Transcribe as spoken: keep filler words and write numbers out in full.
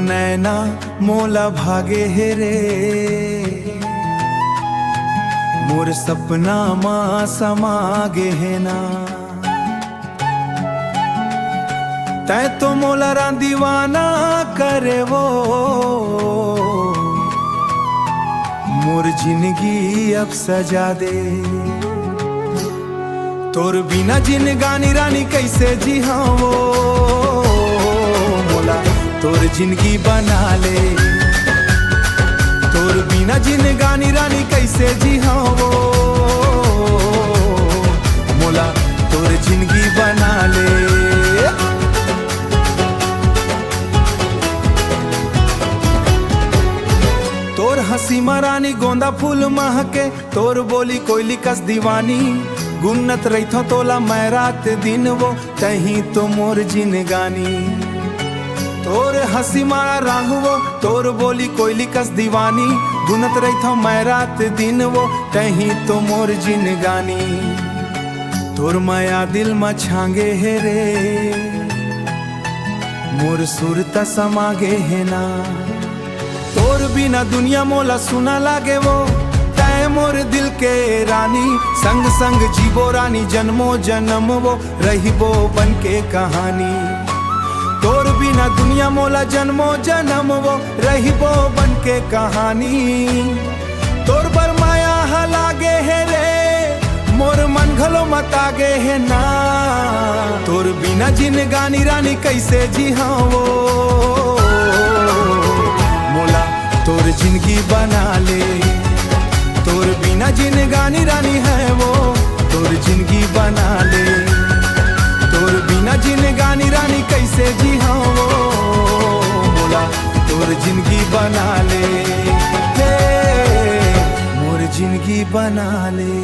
नैना मोला भागे हे रे, मोर सपना मा समा गे हे ना। तैं तो मोला रांदीवाना करे वो, मोर जिंदगी अब सजा दे। तोर बिना जिनगानी रानी कैसे जी हाँ वो, मोला तोर जिंदगी बना ले। तोर बिना जिनगानी रानी कैसे जी हाँ वो, मोला तोर जिंदगी बना ले। तोर हंसी मा रानी गोंदा फूल महके, तोर बोली कोयली कस दीवानी। गुनत रहिथो तोला मैं रात दिन वो, तहीं तो मोर जिनगानी। तोर हंसी मा राहु वो, तोर बोली कोयली कस दीवानी। गुनत रहिथो मैं रात दिन वो, तहीं तो मोर जिनगानी। तोर मया दिल मा छांगे हे रे, मोर सुरता समा गे हे ना। तोर बिना दुनिया मोला सुना लागे वो, तैं मोर दिल के रानी। संग संग जीबो रानी जन्मो जन्म वो, रहिबो बन के कहानी। तोर बिना दुनिया मोला जन्मो जन्म वो, रहिबो बन के कहानी। तोर बर माया ह लागे हे रे, मोर मन घलो मता गे हे ना। तोर बिना जिनगानी रानी कैसे जी हाँ वो, मोला तोर जिंदगी बना ले। तोर बिना जिनगानी रानी है वो, तोर जिंदगी बना ले। तोर बिना जिनगानी रानी कैसे जी हाँ वो, मोला तोर जिंदगी बना ले। हे, मोर जिंदगी बना ले।